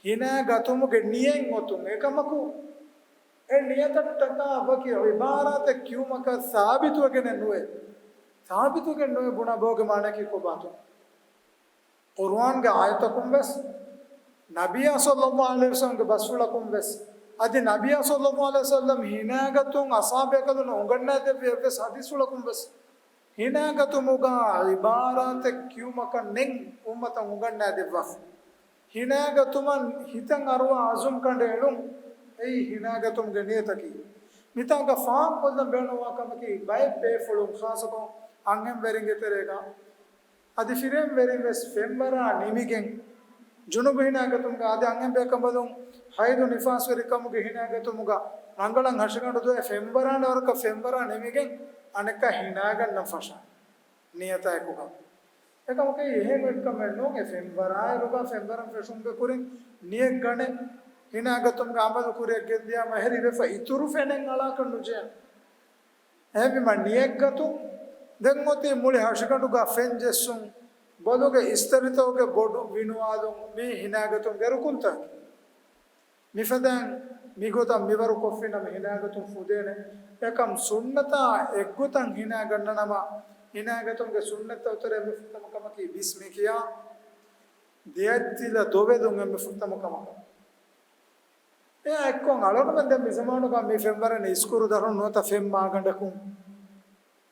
ހިނާގަތުމުގެ ނިޔަތް އޮތުން. އެކަމަކު، އެ ނިޔަތަށްޓަކާ ވަކި ޢިބާރާތެއް ކިޔުމަކަށް ސާބިތުވެގެނެއް ނުވޭ. ސާބިތުވެގެން ނުވޭ ބުނާ ބޯގެ މާނައަކީ ކޮބާތޯ؟ ޤުރުއާންގެ އާޔަތަކުން ވެސް، ނަބިއްޔާ ޞައްލައްލާހު ޢަލައިހި ވަސައްލަމްގެ ބަސްފުޅަކުން ވެސް، އަދި ނަބިއްޔާ ޞައްލައްލާހު ޢަލައިހި ވަސައްލަމް ހިނާގަތުން އަޞްޙާބުބޭކަލުންނަށް އުނގަންނާދެއްވި އެއްވެސް ޙަދީޘްފުޅަކުން ވެސް، ހިނާގަތުމުގަ ޢިބާރާތެއް ކިޔުމަކަށް ނެތް އުއްމަތަށް އުނގަންނާދެއްވާފަ. ހިނާގަތުމަށް ހިތަށް އަރުވާ ޢަޒުމް ކަނޑައެޅުން އެއީ ހިނާގަތުމުގެ ނިޔަތަކީ. މިތާގަ ފާހަގަކޮށްލަން ބޭނުންވާ ކަމަކީ، ބައެއް ބޭފުޅުން ޚާއްޞަކޮށް އަންހެންވެރިންގެ ތެރޭގަ އަދި ފިރިހެންވެރިން ވެސް ފެންވަރާ ނިމިގެން، ޖުނުބު ހިނާގަތުމުގަ އަދި އަންހެން ބޭކަނބަލުން ޙައިޟު ނިފާސްވެރިކަމުގެ ހިނާގަތުމުގަ ރަނގަޅަށް ހަށިގަނޑު ދުވެ ފެންވަރާނެ ވަރަކަށް ފެންވަރާ ނިމިގެން އަނެއްކާ ހިނާގަންނަން ފަށާނެ ނިޔަތާއެކުގަ. އެކަމަކީ އެހެން އޮތްކަމެއް ނޫން. އެ ފެންވަރާއިރުގަ ފެންވަރަން ފެށުމުގެ ކުރިން ނިޔަތް ގަނެ، ހިނާގަތުމުގެ ޢަމަލު ކުރިއަށް ގެންދިޔާމަ އެހެރީ ވެފަ އިތުރު ފެނެއް އަޅާކަށް ނުޖެހޭނެ. އެހެންވީމަ ނިޔަތްގަތުން ދެން އޮތީ މުޅި ހަށިގަނޑުގަ ފެން ޖެއްސުން، ބޮލުގެ އިސްތަށިތަކުގެ ބޮޑު ވިނުވާލުން މީ ހިނާގަތުމުގެ ރުކުންތަކެއް. މިފަދައިން މިގޮތަށް މިވަރު ކޮށްފިނަމަ ހިނާގަތުން ފުދޭނެ. އެކަމް ސުންނަތާ އެއްގޮތަށް ހިނާގަންނަނަމަ، ހިނާގަތުމުގެ ސުންނަތްތައް އުތުރެ އެންމެ ފުރަތަމަ ކަމަކީ ބިސްމި ކިޔާ ދެއަތްތިލަ ދޮވެލުން އެންމެ ފުރަތަމަ ކަމަކަށް. އެއާ އެއްކޮށް އަޅުގަނޑުމެން ދެން މިޒަމާނުގަ މި ފެންވަރަން އިސްކުރު ދަށުން ނުވަތަ ފެން މާގަނޑަކުން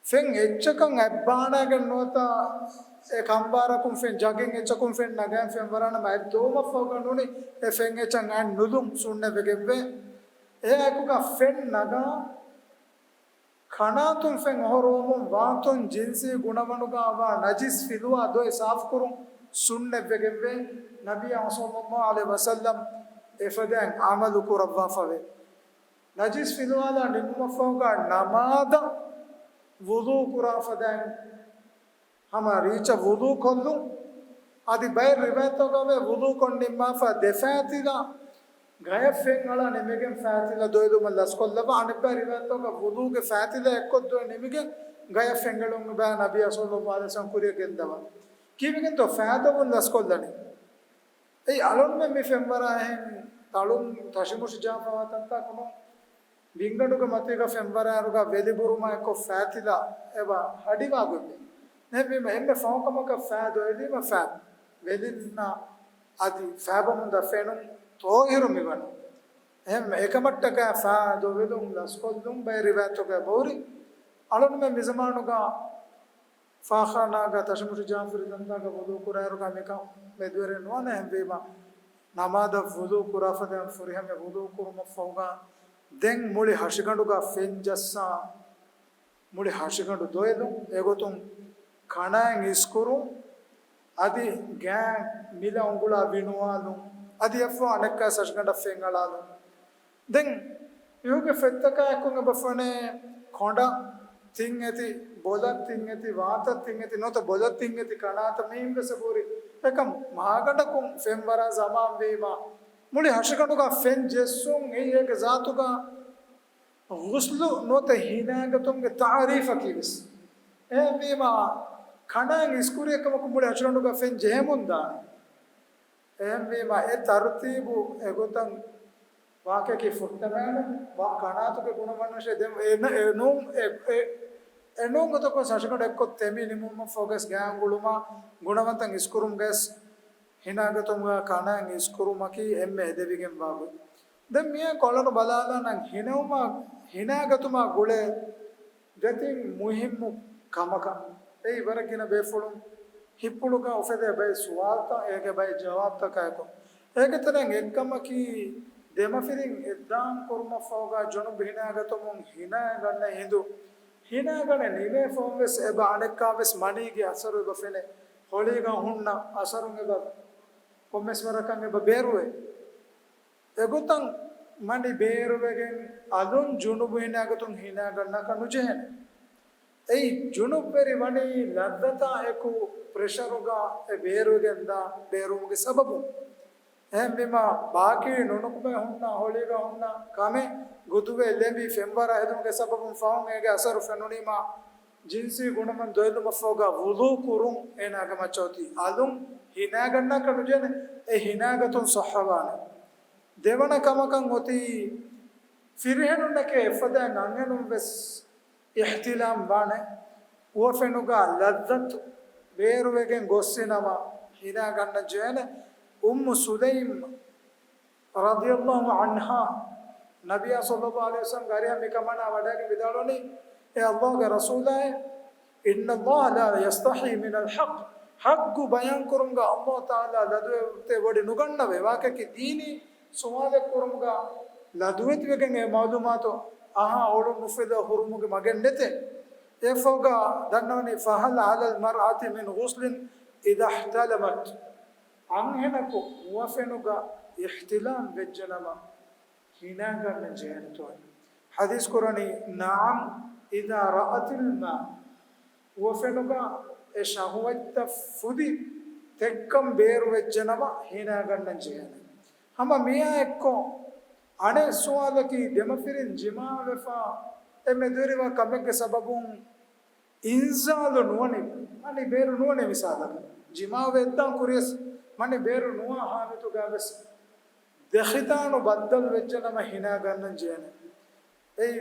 ފެން އެއްޗަކަށް އަތްބާނާގެން ނުވަތަ އެ ކަނބާރަކުން ފެން ޖަގެއް އެއްޗަކުން ފެން ނަގައިން ފެންވަރާނަމަ އަތް ދޮވުމަށްފަހުގަ ނޫނީ އެ ފެން އެއްޗަށް އަތް ނުލުން ސުންނަތްވެގެންވޭ. އެއާއެކުގަ ފެން ނަގާ ކަނާތުން ފެން އޮހޮރުވަމުން ވާތުން ޖިންސީ ގުނަވަނުގާ ވާ ނަޖިސް ފިލުވާ ދޮވެ ސާފުކުރުން ސުންނަތްވެގެންވޭ. ނަބިއްޔާ ޞައްލައްލާހު ޢަލައިހި ވަސައްލަމް އެފަދައިން ޢަމަލު ކުރައްވާފަވޭ. ނަޖިސް ފިލުވާލާ ނިމުމަށްފަހުގާ ނަމާދަށް ވުޟޫ ކުރާ ފަދައިން ހަމަ ރީއްޗަށް ވުޟޫ ކޮށްލުން. އަދި ބައެއް ރިވާޔަތްތަކުގަ ވޭ ވުޟޫ ކޮށް ނިންމާފަ ދެ ފައިތިލަ ގަޔަށް ފެން އަޅާ ނިމިގެން ފައިތިލަ ދޮވެލުމަށް ލަސްކޮށްލައްވާ. އަނެއްބައި ރިވާޔަތްތަކުގަ ވުޟޫގެ ފައިތިލަ އެއްކޮށް ދޮވެ ނިމިގެން ގަޔަށް ފެން އެޅުން ބައި ނަބިއްޔާ ޞައްލައްލާހު ޢަލައިހި ވަސައްލަމް ކުރިއަށް ގެންދަވާ. ކީއްވެގެންތޯ ފައި ދޮވުން ލަސްކޮށްލަނީ؟ އެއީ އަޅުންމެން މި ފެންވަރާ އެހެން ތަޅުން ތަށިމުށިޖާފަވާ ތަންތާކު ނޫން. ބިންގަނޑުގެ މަތީގަ ފެންވަރާއިރުގަ ވެލިބުރުމާ އެއްކޮށް ފައިތިލަ އެބަ ހަޑިވާ ގޮތްވޭ. އެހެންވީމަ އެންމެ ފަހު ކަމަކަށް ފައި ދޮވެލީމަ ފައި ވެލިންނަށް އަދި ފައިބަމުންދާ ފެނުން ތޯހިރު މިވަނީ. އެހެން އެކަމަށްޓަކާ ފައި ދޮވެލުން ލަސްކޮށްލުން ބައެއް ރިވާޔަތްތަކުގަ އެބަހުރި. އަޅުންމެން މިޒަމާނުގަ ފާޚާނާގަ ތަށިމުށި ޖާފަރި ތަންތާގަ ވުޟޫ ކުރާއިރުގަ މިކަން މެދުވެރި ނުވާނެ. އެހެންވީމަ ނަމާދަށް ވުޟޫ ކުރާ ފަދައިން ފުރިހަމަ ވުޟޫ ކުރުމަށްފަހުގަ ދެން މުޅި ހަށިގަނޑުގަ ފެން ޖައްސާ، މުޅި ހަށިގަނޑު ދޮވެލުން، އެގޮތުން ކަނާތް އިސްކުރުން، އަދި ގާތް މިލަ އުނގުޅާ ވިނުވާލުން، އަދި އެއަށްފަހު އަނެއްކާ ހަށިގަނޑަށް ފެން އަޅާލުން. ދެން މިހުގެ ފެއްތަކާ އެކުން އެބަ ފެނޭ ކޮނޑަށް ތިން އެތި، ބޮލަށް ތިން އެތި، ވާތަށް ތިން އެތި، ނުވަތަ ބޮލަށް ތިން އެތި ކަނާތަށް މިއިން ވެސް އެބަހުރި. އެކަމް މާގަނޑަކުން ފެންވަރާ ޒަމާން ވީމަ މުޅި ހަށިގަނޑުގަ ފެން ޖެއްސުން އެއީ އޭގެ ޒާތުގަ ޣުސްލު ނުވަތަ ހިނާގަތުމުގެ ތަޢުރީފަކީ ވެސް. އެހެންވީމަ ކަނާތް އިސްކުރި އެކަމަކު މުޅި ހަށިގަނޑުގަ ފެން ޖެހެމުން ދާނެ. އެހެންވީމަ އެ ތަރުތީބު އެގޮތަށް ވާހަކައަކީ ފުއްޓަމާނެ، ވާ ކަނާތުގެ ގުނަވަނަށޭ ދެން އެ، އެ، ނޫން، އެ، އެ، އެ ނޫން ގޮތަކުން ހަށިގަނޑު އެއްކޮށް ތެމި ނިމުމަށްފަހުގަސް ގާތް އުނގުޅުމާ ގުނަވަންތައް އިސްކުރުމުގަސް ހިނާގަތުމުގަ ކަނާތް އިސްކުރުމަކީ އެންމެ އެދެވިގެންވާ ގޮތް. ދެން މިއާ ކޮޅަނު ބަލާލާނަން ހިނެއުމާ، ހިނާގަތުމާ ގުޅޭ ދެތިން މުހިއްމު ކަމަކަށް. އެއީ ވަރަށް ގިނަ ބޭފުޅުން ހިތްޕުޅުގަ އުފެދޭ ބައެއް ސުވާލުތައް އޭގެ ބައެއް ޖަވާބުތަކާއެކު. އޭގެ ތެރެއިން އެއްކަމަކީ، ދެމަފިރިން އެއްދާން ކުރުމަށްފަހުގަ ޖުނުބު ހިނާގަތުމުން ހިނާގަންނަ އިނދު، ހިނާގަނެ ނިމޭ ފަހުން ވެސް އެބަ އަނެއްކާ ވެސް މަނީގެ އަސަރު އެބަ ފެނޭ. ހޮޅީގަ ހުންނަ އަސަރުން އެބަ ކޮންމެސް ވަރަކަށް އެބަ ބޭރުވޭ. އެގޮތަށް މަނި ބޭރުވެގެން އަލުން ޖުނުބު ހިނާގަތުން ހިނާގަންނަކަށް ނުޖެހޭނެ. އެއީ ޖުނުބުވެރި ވަނީ ލައްޒަތާ އެކު ޕްރެޝަރުގަ އެ ބޭރުވެގެންދާ ބޭރުވުމުގެ ސަބަބުން. އެހެންވީމަ ބާކީ ނުނުކުމެ ހުންނަ ހޮޅީގަ ހުންނަ ކަމެއް ގުދުވެ ލެނބި ފެންވަރާ ހެދުމުގެ ސަބަބުން ފަހުން އޭގެ އަސަރު ފެނުނީމަ ޖިންސީ ގުނަވަން ދޮވެލުމަށްފަހުގަ ވުޟޫ ކުރުން އޭނާގެ މައްޗަށް އޮތީ. އަލުން ހިނާގަންނަކަށް ނުޖެހޭނެ، އެ ހިނާގަތުން ޞައްޙަވާނެ. ދެވަނަ ކަމަކަށް އޮތީ ފިރިހެނުންނެކޭ އެފަދައިން އަންހެނުން ވެސް އިޙްތިލާމް ވާނެ. އުވަފެނުގަ ލައްޒަތު ބޭރުވެގެން ގޮއްސިނަމަ ހިނާގަންނަން ޖެހޭނެ. އުއްމު ސުލައިމް ރަޟިޔަﷲ ޢަންހާ ނަބިއްޔާ ޞައްލަﷲ ޢަލައިހި ވަސައްލަމްގެ އަރިހަށް މިކަމާ ވަޑައިގެން ވިދާޅުވަނީ، އޭ ﷲގެ ރަސޫލާއޭ، إن الله لا يستحي من الحق، ޙައްޤު ބަޔާންކުރުމުގަ ﷲ ތަޢާލާ ލަދުވެތެ ވޮޑި ނުގަންނަވޭ. ވާހަކައަކީ ދީނީ ސުވާލެއް ކުރުމުގަ ލަދުވެތިވެގެން އެ މަޢުލޫމާތު އަހާ އޮޅުން ނުފެދޭ ހުރުމުގެ މަގެއް ނެތޭ. އެއަށްފަހުގަ ދަންނަވަނީ، فهل على المرأة من غسل إذا احتلمت؟ އަންހެނަކު އުވަފެނުގަ އިޙްތިލާމް ވެއްޖެނަމަ ހިނާގަންނަން ޖެހޭނެތޯ؟ ޙަދީޘް ކުރަނީ، نعم، إذا رأت الماء. އުވަފެނުގަ އެ ޝަހުވަތްތައް ފުދި ތެއްކަން ބޭރުވެއްޖެނަމަ ހިނާގަންނަން ޖެހޭނެ. ހަމަ މިއާ އެއްކޮށް އަނެއް ސުވާލަކީ، ދެމަފިރިން ޖިމާޢަވެފަ އެ މެދުވެރިވާ ކަމެއްގެ ސަބަބުން އިންޒާލު ނުވަނީ، މަނި ބޭރު ނުވަނީ މިސާލަކަށް، ޖިމާޢަވެ އެއްދާން ކުރިޔަސް މަނި ބޭރު ނުވާ ޙާލަތުގަ ވެސް ދެ ޚިތާނު ބައްދަލު ވެއްޖެނަމަ ހިނާ ގަންނަން ޖެހޭނެ. އެއީ،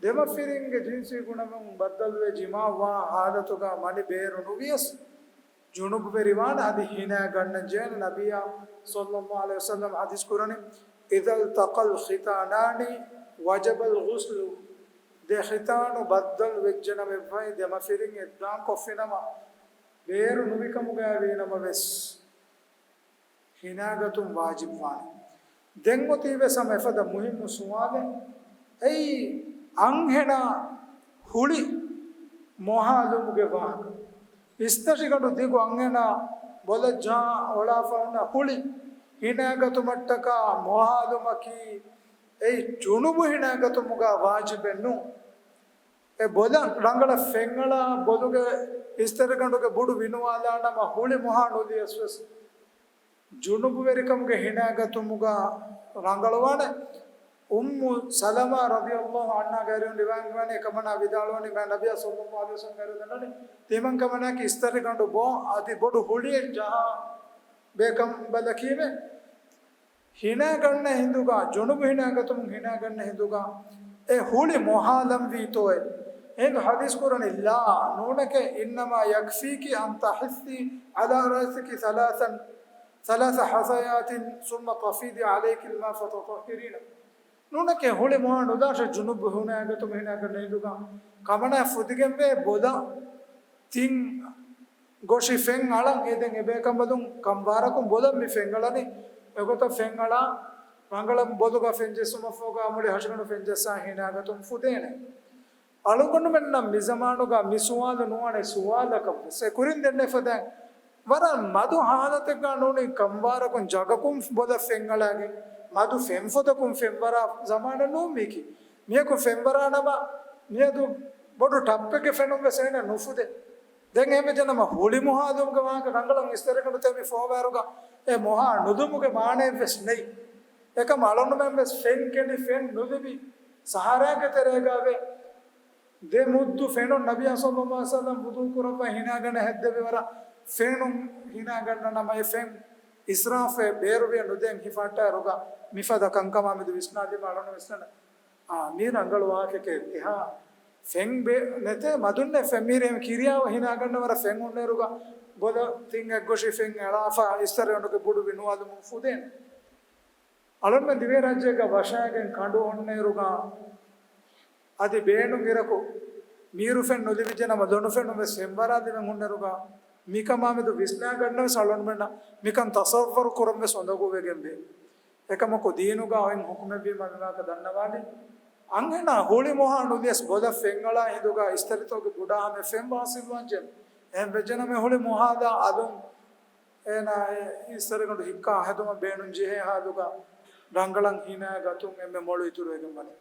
ދެމަފިރިންގެ ޖިންސީ ގުނަވަން ބައްދަލުވެ ޖިމާޢަވާ ޙާލަތުގަ މަނި ބޭރު ނުވިޔަސް، ޖުނުބުވެރިވާނެ އަދި ހިނާ ގަންނަން ޖެހޭނެ. ނަބިއްޔާ ޞައްލަﷲ ޢަލައިހި ވަސައްލަމް ޙަދީޘް ކުރަނީ، إذا التقى الختانان وجب الغسل. ދެ ޚިތާނު ބައްދަލު ވެއްޖެނަމަ އެއްވަހި ދެމަފިރިން އެއްދާން ކޮށްފިނަމަ، ބޭރު ނުވިކަމުގައި ވީނަމަ ވެސް، ހިނާގަތުން ވާޖިބުވާނެ. ދެން އޮތީވެސް ހަމަ އެފަދަ މުހިއްމު ސުވާލެއް. އެއީ، އަންހެނާ ހުޅި މޮހާލުމުގެ ވާހަކަ. އިސްތަށިގަނޑު ދިގު އަންހެނާ ބޮލަށް ޖަހާ އޮޅާފަ ހުންނަ ހުޅި ހިނާގަތުމަށްޓަކާ މޮހާލުމަކީ އެއީ ޖުނުބު ހިނާގަތުމުގަ ވާޖިބެއް ނޫން. އެ ބޮލަށް ރަނގަޅަށް ފެންއަޅާ ބޮލުގެ އިސްތަށިގަނޑުގެ ބުޑު ވިނުވާލާނަމަ ހުޅި މޮހާ ނުލިޔަސް ވެސް ޖުނުބުވެރިކަމުގެ ހިނާގަތުމުގަ ރަނގަޅުވާނެ. އުއްމު ސަލަމާ ރަޟިޔަﷲ ޢަންހާގެ އަރިހުން ރިވާޔަތްވާނެ، އެކަމަނާ ވިދާޅުވަނީ، މާތް ނަބިއްޔާ ޞައްލަﷲ ޢަލައިހި ވަސައްލަމަ ކައިރިވެ ދަންނަވަނީ، ތިމަންކަމަނާއަކީ އިސްތަށިގަނޑު ބޯ އަދި ބޮޑު ހުޅިއެއް ޖަހާ ބޭކަނބަލަކީމެ. ހިނާގަންނަ ހިނދުގަ، ޖުނުބު ހިނާގަތުމުން ހިނާގަންނަ ހިނދުގަ އެ ހުޅި މޮހާލަންވީތޯއޭ؟ އެހިނދު ޙަދީޘް ކުރަނީ، ލާ، ނޫނެކޭ، إنما يكفيك أن تحثي على رأسك ثلاثا ثلاث حثيات ثم تفيضي عليك الماء فتطهرين. ނޫނެކޭ، ހުޅި މޮހާ ނުލާށޭ ޖުނުބު ހިނާގަތުމު ހިނާގަންނަ ހިނދުގަ ކަމަނާ ފުދިގެންވޭ ބޮލަށް ތިން ގޮށި ފެން އަޅަން. އެ ދެން އެބޭކަނބަލުން ކަންވާރަކުން ބޮލަށް މި ފެން އަޅަނީ. އެގޮތަށް ފެން އަޅާ ރަނގަޅަށް ބޮލުގަ ފެން ޖެއްސުމަށްފަހުގަ މުޅި ހަށިގަނޑު ފެން ޖައްސާ ހިނާގަތުން ފުދޭނެ. އަޅުގަނޑުމެންނަށް މި ޒަމާނުގަ މި ސުވާލު ނުވާނެ ސުވާލަކަށް ވެސް. އެ ކުރިން ދެންނެ ފަދައިން ވަރަށް މަދު ހާލަތެއްގަ ނޫނީ ކަންވާރަކުން ޖަގަކުން ބޮލަށް ފެން އަޅާގެން މަދު ފެންފޮދަކުން ފެންވަރާ ޒަމާނެއް ނޫން މީކީ. މިޔަކު ފެންވަރާ ނަމަ މިއަދު ބޮޑު ޓައްޕެއްގެ ފެނުން ވެސް އޭނަ ނުފުދޭ. ދެން އެހެންވެއްޖެނަމަ ހުޅި މޮހާލުމުގެ ވާހަކަ ރަނގަޅަށް އިސްތަށިގަނޑު ތެމި ފޯވާއިރުގަ އެ މޮހާ ނުލުމުގެ މާނައެއް ވެސް ނެތް. އެކަމަ އަޅުންމެން ވެސް ފެން ކެނޑި ފެން ނުލިބި ސަހަރާގެ ތެރޭގަ ވެ ދެ މުއްދު ފެނުން ނަބިއްޔާ ޞައްލަﷲ ޢަލައިހި ވަސައްލަމަ ވުޟޫ ކުރައްވާ ހިނާގަންނަ ހެއްދެވި ވަރަށް ފެނުން ހިނާގަންނަ ނަމަ އެ ފެން އިސްރާފެއް ބޭރުވެ ނުދޭން ހިފަހައްޓާއިރުގަ މިފަދަ ކަންކަމާ މެދު ވިސްނާލީމަ އަޅުން ވިސްނަން. އާ، މީ ރަނގަޅު ވާހަކައެކޭ. އެހާ ފެން ބޭ ނެތޭ މަދުންނެއް ފެން މީރޭ ކިރިޔާ ހިނާގަންނަ ވަރަށް ފެން ހުންނައިރުގަ ބޮލަށް ތިން އެއްގޮށި ފެން އަޅާފަ އިސްތަށިގަނޑުގެ ބުޑު ވިނުވާލުމުން ފުދޭނެ. އަޅުންމެން ދިވެހިރާއްޖޭގަ ވަށާގެން ކަނޑު އޮންނައިރުގަ އަދި ބޭނުން އިރަކު މީރު ފެން ނުލިބިއްޖެނަމަ ލޮނު ފެނުން ވެސް ފެންވަރާލިވެން ހުންނައިރުގަ މިކަމާމެދު ވިސްނާގަންނަވެސް އަޅުންމެންނަށް މިކަން ތަޞައްވަރު ކުރަން ވެސް އުނދަގޫވެގެންވޭ. އެކަމަކު ދީނުގަ އޮތް ޙުކުމެއްވީމަ މިވާހަކަ ދަންނަވާލީ. އަންހެނާ ހުޅި މޮހާ ނުލިޔަސް ބޮލަށް ފެންއަޅާ ހިނދުގަ އިސްތަށިތަކުގެ ބުޑާ ހަމަ ފެން ވާސިލްވާންޖެ. އެހެން ވެއްޖެނަމަ ހުޅި މޮހާލާ އަލުން އޭނާ އެ އިސްތަށިގަނޑު ހިއްކާ ހެދުމަށް ބޭނުން ޖެހޭ ހާލުގަ ރަނގަޅަށް ހިނާ ގަތުން އެންމެ މޮޅު އިތުރުވެގެން ވަނީ.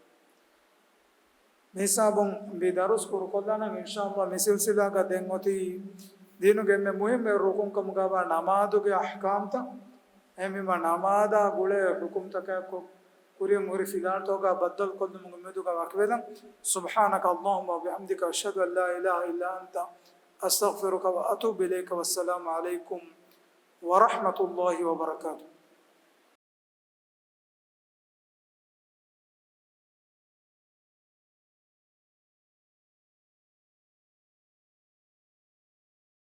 މިހިސާބުން މި ދަރުސް ކުރުކޮށްލާނަން. އިންޝާﷲ މި ސިލްސިލާގަ ދެން އޮތީ ދީނުގެ އެންމެ މުހިއްމު ރުކުންކަމުގައިވާ ނަމާދުގެ އަޙްކާމްތައް. އެހެންވީމަ ނަމާދާ ގުޅޭ ރުކުންތަކާއެކު ކުރިން ހުރި ފިލާވަޅުތަކުގަ ބައްދަލުކޮށްލުމުގެ އުއްމީދުގަ ވަކިވެލަން. سبحانك اللهم وبحمدك، أشهد أن لا إله إلا أنت، أستغفرك وأتوب إليك. والسلام عليكم ورحمة الله وبركاته.